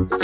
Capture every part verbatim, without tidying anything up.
Assalamualaikum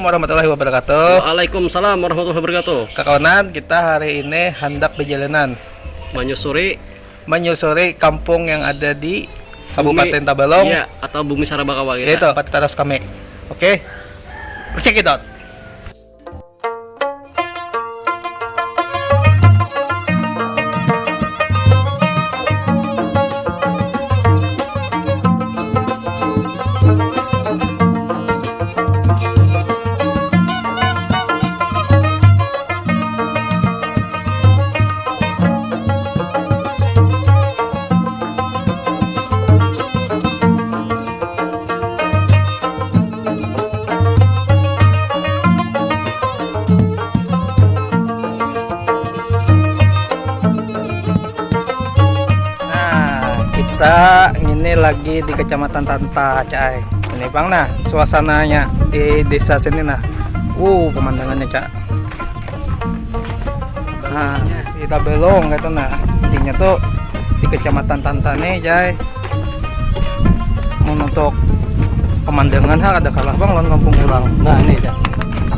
warahmatullahi wabarakatuh. Waalaikumsalam warahmatullahi wabarakatuh. Kakawanan, kita hari ini handak bejalanan Menyusuri menyusuri kampung yang ada di Kabupaten Tabalong. Iya, atau Bumi Sarabakawa kita. Yaitu, pati taras kami. Oke. Check it out. Nah, kita ini lagi di Kecamatan Tanta, cai. Ini bang, nah, suasananya di desa sini, nah. Uh, pemandangannya, cak. Nah, kita belong gitu, nah. Intinya tuh di Kecamatan Tanta nih, cai. Mau untuk pemandangan ha, ada kalah bang lawan kampung orang. Nah, ini, cak.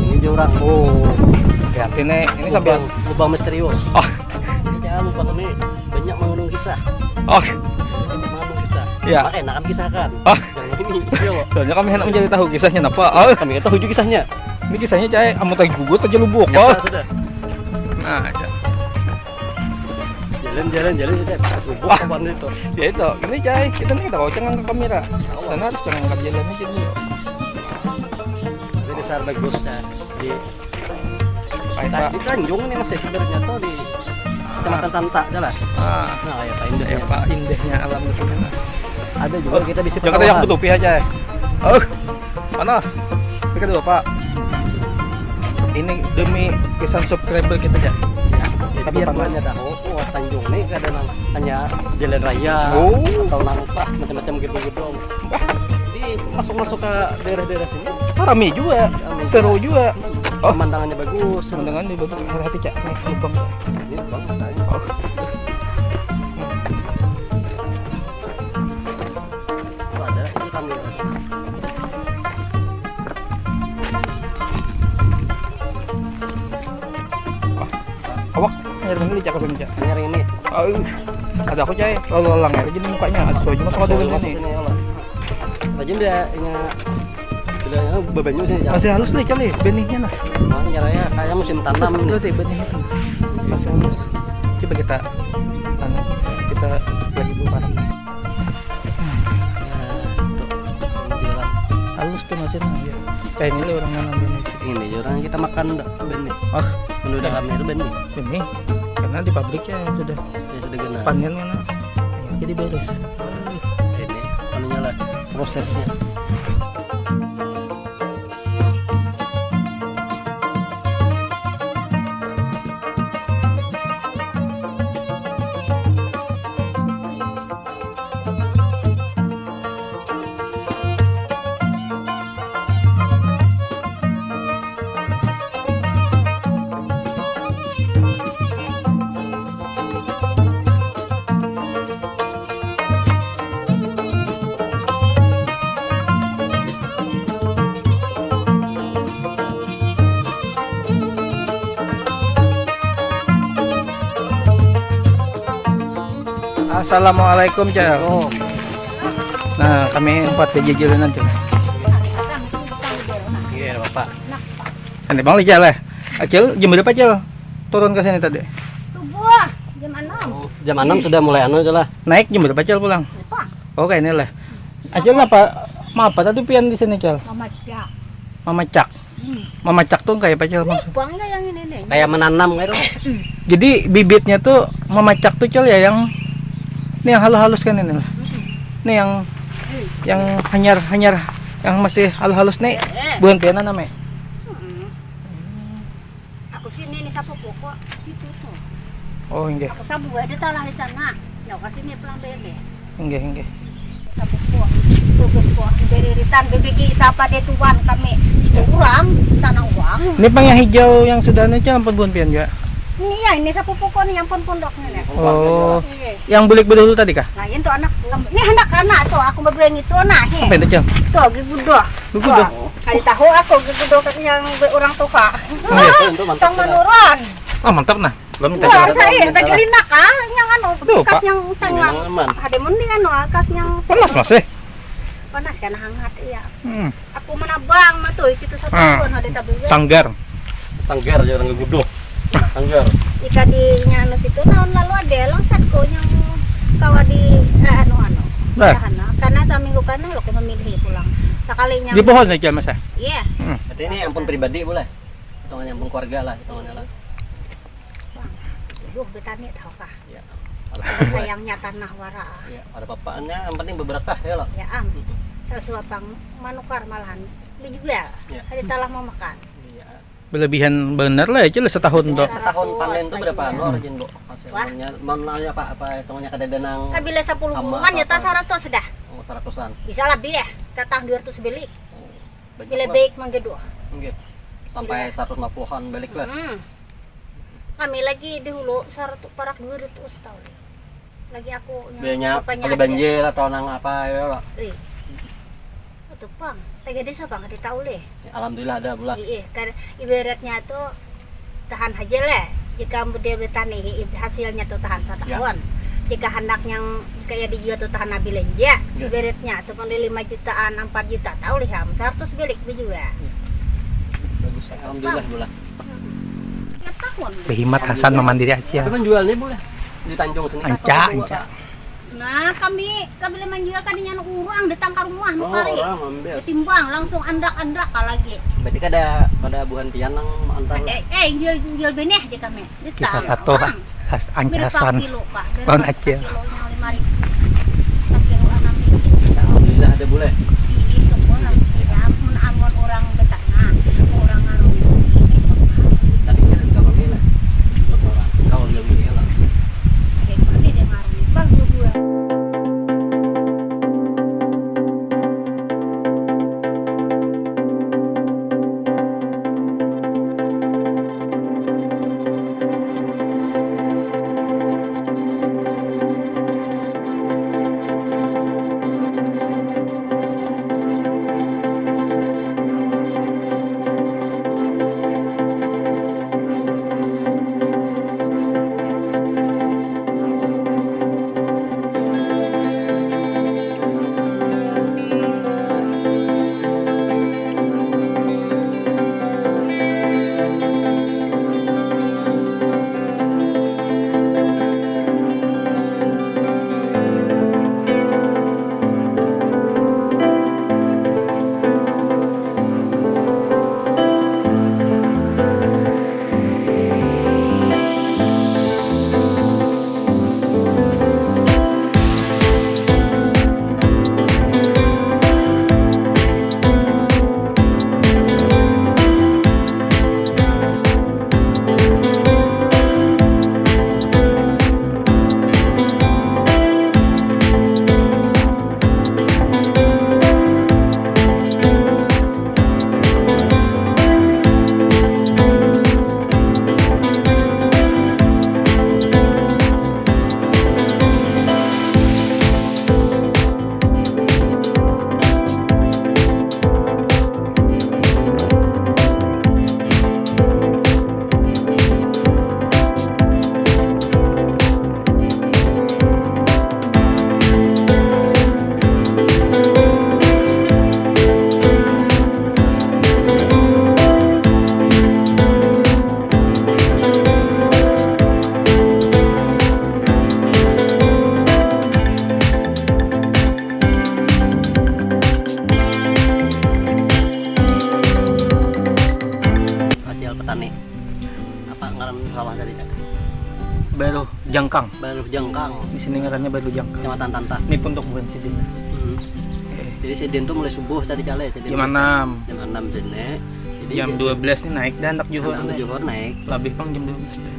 Ini jurang. Oh, hati-hati nih. Ini sambil lubang, lubang misterius. Oh. Ini, cak, lubang ini banyak mengandung kisah. Oh. Banyak mengandung kisah. Iya. Makanya enakan kisahkan. Oh. Jangan ini. Iya, Wak. Soalnya kami hendak mencari tahu kisahnya napa. Oh. Kami tahu juga kisahnya. Ini kisahnya, cai, amun tadi gugut aja lubuk. Oh. Sudah. Nah, aja. Jalan, jalan, jalan, kita lubuk. Ah. Kapan itu? Ya itu, ini, cai, kita nih tahu cengang ke kamera. Sana harus cengang ke jalan aja dulu. Ini dasar bagus, nah. Di Di Tanjung ini masih sebenarnya tuh di Kecamatan Tanta aja lah. Ah. Nah, ya, indahnya. Ya, Pak, indahnya alam di sini. Ada juga kita bisa. Jangan ada yang tutupi aja. Oh, panas. Ini kedua, Pak. Ini demi pisan subscriber kita aja. Ya, tapi biar panas. Tahu, oh, Tanjung nih ada nang hanya jalan raya oh. Atau nang apa macam-macam gitu-gitu. Jadi masuk-masuk ke daerah-daerah sini. Oh, rame juga. Rame seru juga. Oh. Pemandangannya bagus. Pemandangan di bagus. Hati-hati, cak. Ini lubang. Ini lubang, katanya. Oh. Tuh ada, ini kami. Awak nyari ini, cak, kesini, cak. Nyari ini. Oh, ada aku, cai. Lalu lalang ya, jadi mukanya ada soju masuk ada ini. Tajam dia, ini. Sudah, ya, bebanyu sih, ya. Masih halus nih, cali, benihnya, nah. Makanya raya kayak musim tanam nih. Berarti benihnya tuh masih halus. Coba kita, anu, kita spray dulu, Pak. Nah, tuh. Halus tuh masih, nah, ya. Kayak ini orang nanam benih. Ini orang kita makan, Mbak, benih. Oh. Menurut kami itu benih. Benih. Karena di pabrik ya sudah. Ya, sudah kena. Panen mana? Ya, jadi beres. Ini, anunya lah, prosesnya. Assalamualaikum, Cel. Oh. Nah, kami empat biji jalanan, Cel. Iya, Bapak. Ini Bang Lijal, eh. Acil, jam berapa, Cil? Turun ke sini tadi. Subuh, jam enam. Oh, jam enam sudah mulai anu, Cil, lah. Naik jam berapa, Cil, pulang? Lupa. Oh, kayak ini lah. Acil, apa? Mau apa tadi pian di sini, Cil? Mamacak. Mamacak. Hmm. Mamacak tuh kayak apa, Cil, maksud? Bang, ya, yang ini nih. Kayak menanam gitu. Jadi bibitnya tuh mamacak tuh, Cil, ya, yang ini yang halus-halus kan ini lah. Hmm. Ini yang hmm. Yang hanyar-hanyar yang masih halus-halus nih. Eh, eh. Buhan pian namanya. Hmm. Aku sini nih sapu pokok situ tuh. Oh, inggih. Aku sabu ada talah di sana. Nah, ke sini pulang deh. Inggih, inggih. Sapu pokok. Tubuh kok beriritan, bebegi siapa deh tuan kami. Situ orang, sana uang. Ini pang yang hijau yang sudah anu, Cil, ampun buhan pian juga. Ini ya, ini sapupuku nih, ampun pondoknya nih. Oh, iya. Yang bulik bedahulu tadi kah? Nah, itu anak, ini hendak anak tuh, aku berdua yang itu, nah, he. Apa itu, Cil? Tuh, gegudoh. Gegudoh? Tuh, kali tahu aku, gegudoh yang orang tua. Iya. Sang menurun. Ah, mantap nah. Belum minta. Wah, saya tadi linak ah, yang anu, bekas yang tengah. Ada mending anu, bekas yang panas masih. Panas kan hangat, iya. Hmm. Aku menabang mah tuh, situ satu pun ada tabu. Sanggar. Sanggar aja orang gegudoh. Sanggar. Jika di nyanu situ tahun lalu ada langsat kok yang kawa di eh, anu anu. Nah. Karena seminggu kan lo memilih pulang. Sekalinya di pohon aja masa. Iya. Hmm. Berarti ini ampun pribadi boleh? Hitungannya ampun keluarga lah, hitungannya lah. Bang, duh betani tahu kah? Ya. Ada sayangnya tanah wara. Ya, ada papaannya, yang penting beberakah ya lah. Ya am. Sesuapang manukar malahan dijual. Ya. Ada talah memakan. Iya. Berlebihan benar lah ya, Cil, setahun tuh. Setahun panen tuh berapa lor, Jin, Bu? Hasilnya, mau nanya apa, apa hitungannya kada ada nang kabila sepuluh bulan ya, tas seratus sudah. Oh, seratusan. Bisa lebih ya, tatang dua ratus beli. Oh, banyak. Bila baik manggeduh. Nggih. Sampai seratus lima puluhan balik lah. Hmm. Kami lagi di hulu seratus parak dua ratus tahun. Lagi aku biasanya ada banjir atau nang apa ya lah. Itu pang, tega desa pang, kada tahu leh. Ya, alhamdulillah ada pula. Iya, kan ibaratnya tuh tahan aja leh. Jika dia bertani, i- hasilnya tuh tahan setahun. Jika hendak yang kayak dijual tuh tahan belanja, ibaratnya tuh pang di lima jutaan, empat juta tahu leh ham, seratus bilik dijual. Bagus, alhamdulillah pula. Tiap tahun. Behimat Hasan memandiri aja. Tapi menjualnya boleh di Tanjung sini. Anca, anca. Nah, kami kabila manjual kadinya urang datang ka rumah nukari. Orang ambil. Ditimbang langsung andak-andak ka lagi. Berarti kada kada buhan pian nang antar. Eh, eh jual jual beneh aja kami. Kisah tato khas Ancasan lawan Acil. Kilo yang lima ribu. Sakilo enam ribu. Alhamdulillah ada boleh. Iya, syukur alhamdulillah. Mun amun orang beternak, orang ngarung. Tapi kan kalau bela, kalau bela bela lah. Ada boleh dia ngarung. Bang dua. Acil petani. Apa ngaran sawah tadi, Cak? Baruh Jangkang. Baruh Jangkang. Di sini ngarannya Baruh Jangkang. Kecamatan Tanta. Ini pun untuk bukan sidin. Hmm. Eh. Jadi sidin tuh mulai subuh tadi, Cale. Jam enam. Jam enam sini. Jadi jam dua belas nih naik dah, anak juhur. Anak juhur naik. Lebih pang jam dua belas dah.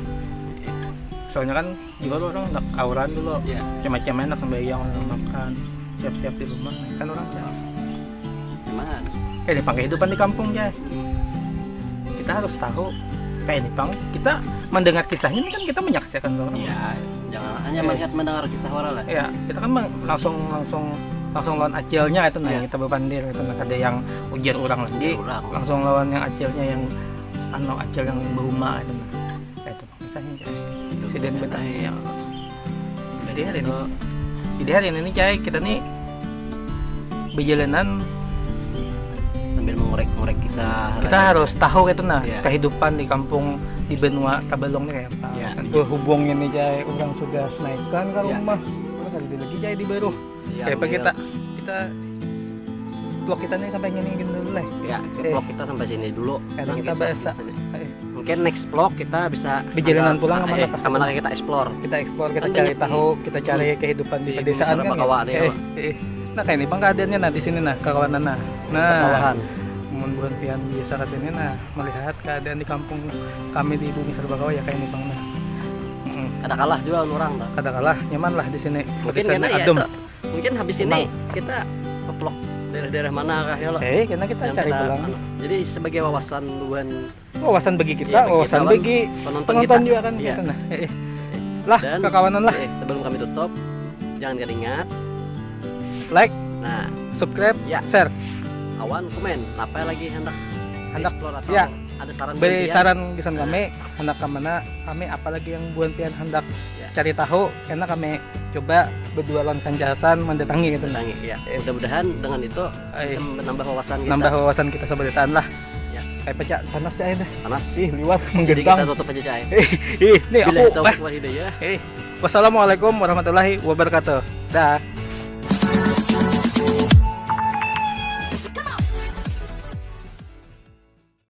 Soalnya kan juga lo orang nak auran dulu. Iya. Macam-macam enak sampai yang orang makan. Siap-siap di rumah, kan orang jauh. Gimana? Eh, ini pang kehidupan di kampung, Jay. Kita harus tahu. Kayak ini pang, kita mendengar kisahnya ini kan kita menyaksikan ke orang. Ya, jangan hanya Iya. melihat, mendengar kisah orang lah. Ya, kita kan meng- langsung langsung langsung lawan acilnya itu nah Iya. kita bepandir itu nah ada yang ujar orang lagi Ujar orang. Langsung lawan yang acilnya yang anu acil yang berumah itu nah. Ya, itu pang kisahnya, Jay. Si Dan Betang. Iya. Jadi hari ini, Itu jadi hari ini nih, Cai, kita nih berjalanan sambil mengorek-ngorek kisah kita harus tahu gitu nah Iya. kehidupan di kampung di benua Tabalong nih kayak apa. Iya. Berhubung ini, Cai, orang sudah naikkan ke Iya. Rumah. Orang kali lagi, Cai, di baru. Iya, Kayak apa iya. Kita kita vlog kita nih sampai gini gini dulu lah. Ya, Eh. vlog kita sampai sini dulu. Karena Nang kita kisah biasa. sini. Eh, Mungkin next vlog kita bisa Berjalanan ada- pulang ke mana eh, kah? Ke mana kita explore. Kita explore, kita Kan cari banyak tahu, kita cari Hmm. Kehidupan di Di pedesaan Bumi kan. Sarabawa nih, Eh, ya. eh. Nah, kayak ini pang keadaannya nah di sini nah, kakawanan nah. Nah, Kakawanan. Mun buhan pian biasa ke sini nah, melihat keadaan di kampung kami di Bumi Sarabawa ya kayak ini pang nah. Mm-mm. Kada kalah juga lawan orang tuh. Kada kalah, nyaman lah di sini. Mungkin Pedesaan karena ya adem. Itu, mungkin habis ini kita vlog daerah-daerah mana kah ya lo? Eh, karena kita Yang cari kita, pulang. Anu, jadi sebagai wawasan buhan Wawasan bagi kita, Iya, bagi wawasan kita, bagi penonton penonton kita. Juga kan Iya. Gitu nah. Eh, eh. Eh, Lah, dan- kakawanan lah. Eh, sebelum kami tutup, jangan kada ingat Like, Nah, subscribe, Ya. Share. Awan komen apa lagi hendak Hendak, explore atau ya. Ada saran Beri bagi dia? Saran gasan Nah. Kami, hendak ke mana, kami apa lagi yang buhan pian hendak Ya. Cari tahu, karena kami coba berdua lawan kancasan mendatangi gitu nah. Datangi, ya. Eh. Mudah-mudahan dengan itu Eh. Bisa menambah wawasan kita. Nambah wawasan kita seberataan lah. Ya. Kayak pecah panas ya ini. Panas. Ih, liwat Jadi menggentang. Kita tutup aja, Cai. Eh, eh, ini Bila aku. tahu Bah. Wal hidayah. Eh, wassalamualaikum warahmatullahi wabarakatuh. Dah.